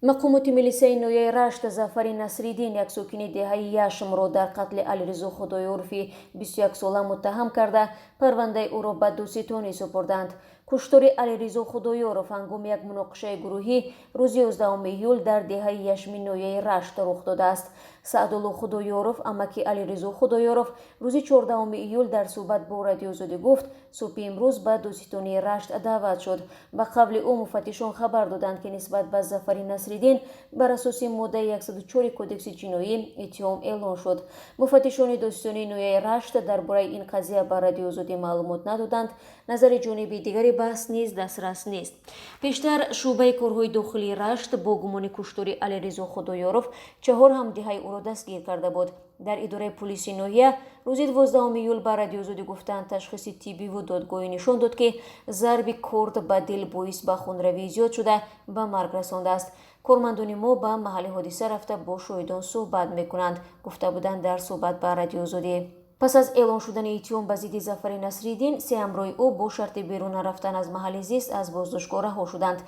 Мақомоти милисияи ноҳияи Рашт Зафари Насриддин, як сокини деҳаи Яшмро, дар қатли Алиризо Худоёрови 21сола муттаҳам карда, парвандаи ӯро ба додситонӣ супурданд. Куштори Алиризо Худоёров ҳангоми як муноқишаи гурӯҳӣ рӯзи 11 июл дар деҳаи Яшми ноҳияи Рашт рух додааст. Саъдулло Худоёров, амаки Алиризо Худоёров, рӯзи 14 июл дар суҳбат бо Радиоозодӣ гуфт, субҳи имрӯз ба додситонии Рашт даъват шуд. Ба қавли ӯ, муфаттишон хабар доданд, ки нисбат ба Зафари Насриддин бар асоси моддаи 104 Кодекси ҷиноӣ иттиҳом эълон шуд. Муфаттишони додситонии ноҳияи Рашт дар бораи ин қазия ба Радиоозодӣ маълумот надоданд. Назари ҷониби дигари баҳс низ дастрас нест. Пештар шӯъбаи корҳои дохилии Рашт бо гумони куштори Алиризо Худоёров чаҳор ҳамдиҳаи ӯро дастгир карда буд. Дар идораи пулиси ноҳия рӯзи 12 июл ба Радиоозодӣ гуфтанд, ташхиси тиббиву додгоҳӣ нишон дод, ки зарби корд ба дил боис ба хунравии зиёд шуда, ба марг расондааст. Кормандони мо ба маҳалли ҳодиса рафта, бо шоҳидон суҳбат мекунанд, гуфта буданд дар суҳбат ба Радиоозодӣ. Пас аз эълон шудани иттиҳом ба зидди Зафари Насриддин, се ҳамроҳи ӯ бо шарти берун нарафтан аз маҳалли зист аз боздоштгоҳ раҳо шуданд.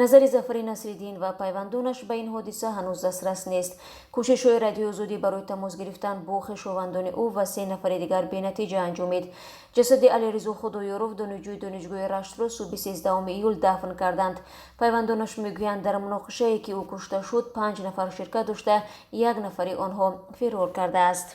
Назари Зафари Насриддин ва пайвандонаш ба ин ҳодиса ҳанӯз дастрас нест. Кӯшишҳои Радиоозодӣ барои тамос гирифтан бо хешовандони ӯ ва се нафари дигар бенатиҷа анҷомид. Ҷасади Алиризо Худоёров, донишҷӯи Донишгоҳи Раштро, субҳи 13 июл дафн карданд. Пайвандонаш мегӯянд, дар муноқишае, ки ӯ кушта шуд, панҷ нафар ширкат дошта, як нафари онҳо фирор кардааст.